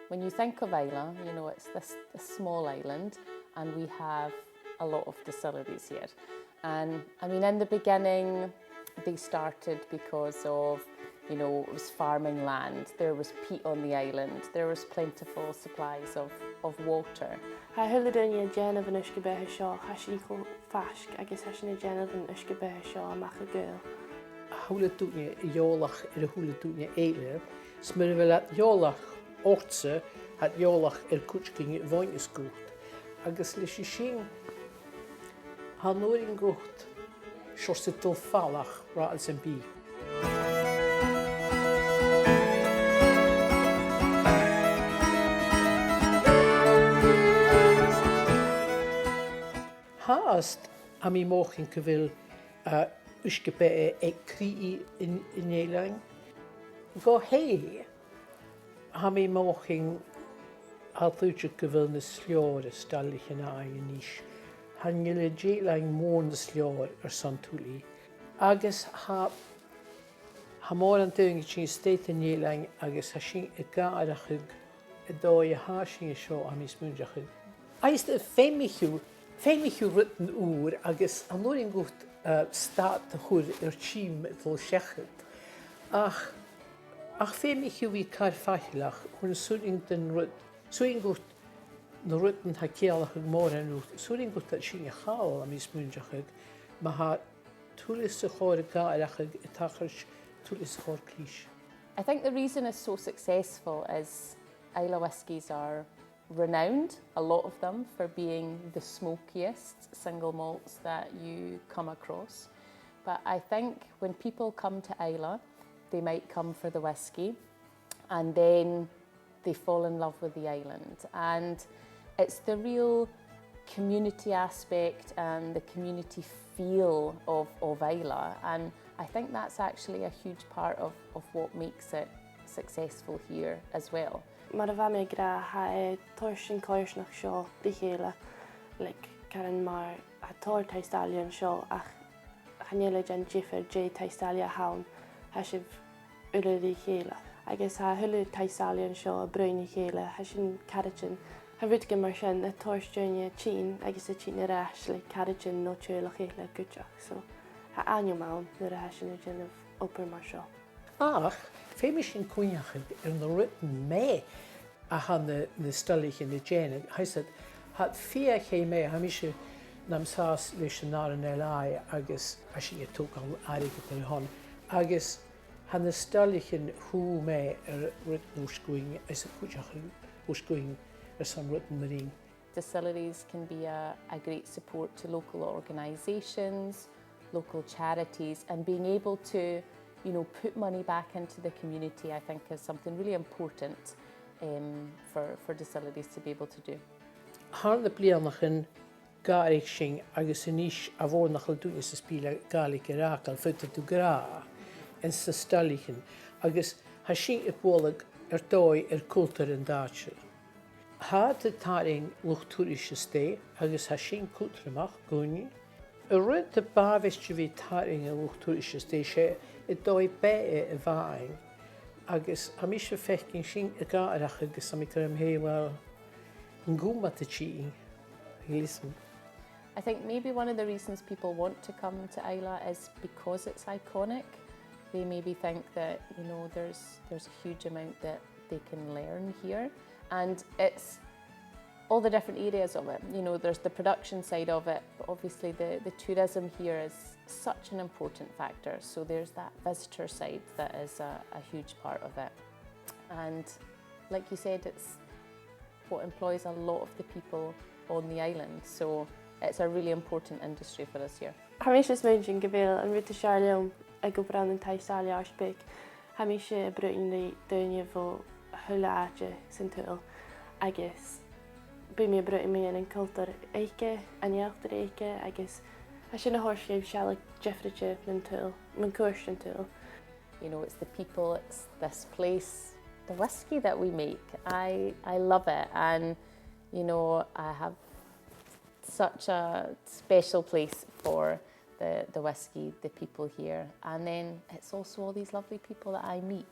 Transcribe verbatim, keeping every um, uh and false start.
When you think of Islay, you know, it's this, this small island, and we have a lot of distilleries here. And I mean, in the beginning, they started because of, you know, it was farming land, there was peat on the island, there was plentiful supplies of, of water. Tha a h-uile duine a' dèanamh an uisge-beatha seo, tha sinn cho faisg agus tha sinn a' dèanamh an uisge-beatha seo a-mach à Gael. A h-uile duine eòlach air a h-uile duine eile, 's mura bheil iad eòlach ortsa, tha iad eòlach air cuideigin a bhuineas dhut. Agus leis sin, tha an uair sin dhut seòrsa de dh'fhalach, rather than be. Fhathast, tha mi a' mothachadh gu bheil, uh, uisge-beatha aig crith an, an eilein. Gu h-àraidh, tha mi a' mothachadh, tha dùil agam gu bheil na slòghainnean a' stàileadh a-nis. Chan eil an t-eilean mòr nas leòr airson tuilleadh. Agus tha, tha mòran daoine a' tighinn a-steach dhan eilean agus tha sin ag atharrachadh an dòigh a tha sinn an seo, tha mi a' smaoineachadh. Agus feumaidh tu, feumaidh tu rudan ùra agus an uair sin dhut, uh, stad a chur air tìm a' dol seachad. Ach, ach feumaidh tu a bhith car faiceallach chun suidhe den rud, suidhe dhut na rudan a tha a' ciallachadh mòran riut, suidhe dhut iad sin a chall, tha mi a' smaoineachadh, ma tha tuilleadh sa chòrr ag atharrachadh, a' tachairt tuilleadh sa chòrr clis. I think the reason it's so successful is Islay whiskies are renowned, a lot of them, for being the smokiest single malts that you come across. But I think when people come to Islay, they might come for the whisky, and then they fall in love with the island. And it's the real community aspect and the community feel of, of Islay. And I think that's actually a huge part of, of what makes it successful here as well. Mar a bha mi ag ràdh, tha e a' toirt an coimhearsnachd seo ri chèile, like, caran mar a tha tòrr taigh-staile an seo, ach chan eil e a' dèanamh diofar dè an taigh-staile a th' ann, tha sibh uile ri chèile. Agus tha a h-uile taigh-staile an seo a' bruidhinn ri chèile, tha sinn caraidean. Tha rudeigin mar sin a' toirt daoine a' tighinn agus a' tighinn air ais le caraidean no teaghlach eile cuideachd. So, tha ainm ann nuair a tha sinn a' dèanamh obair mar seo. Ach, feumaidh sinn cuimhneachadh air na rudan math a tha na, na stailichean a' dèanamh. Tha iad, tha iad fìor math, tha mise nam sàs leis an R N L I agus tha sinn a' togail airgead air a shon. Agus tha na stailichean cho math air rudan a thaobh sgoinneadh, is a' cuideachadh a thaobh sgoinneadh airson rudan mar sin. Distilleries can be a, a great support to local organisations, local charities, and being able to, you know, put money back into the community, I think, is something really important, um, for, for distilleries to be able to do. Thar nam bliadhnaichean, Gàidhlig sinn agus a-nis a' mhòr-chuid de dhaoine sa sgoil Ghàidhlig air fhàgail, faodaidh tu ràdh, anns na stailichean, agus tha sin a' bualadh air dòigh air cultar an àite. Tha iad a' tarraing luchd-turais a-steach agus tha sin cudromach dhuinne. An rud a b' àbhaist a bhith tarraing an luchd-turais a-steach, 's e an dòigh-beatha a bh' ann, agus tha mise a' faicinn sin ag atharrachadh agus tha mi ag ràdh rium fhèin, well, an cùm iad a' tighinn, listen. I think maybe one of the reasons people want to come to Islay is because it's iconic. They maybe think that, you know, there's, there's a huge amount that they can learn here. And it's all the different areas of it. You know, there's the production side of it, but obviously the, the tourism here is such an important factor. So there's that visitor side that is a, a huge part of it. And like you said, it's what employs a lot of the people on the island, so it's a really important industry for us here. Tha mise a' smaointinn gu bheil an rud as fheàrr leam ag obair ann an taigh-staile àrd-bheag. Tha mise a' bruidhinn ri daoine bho a h-uile àite san t-saoghal, agus bidh mi a' bruidhinn mu dheidhinn an cultar aca, an eachdraidh aca, agus tha sin a' toirt dhuibh sealladh diofraichte mun t-saoghal, mun cuairt an t-saoghail. You know, it's the people, it's this place, the whisky that we make. I, I love it, and, you know, I have such a special place for the, the whisky, the people here, and then it's also all these lovely people that I meet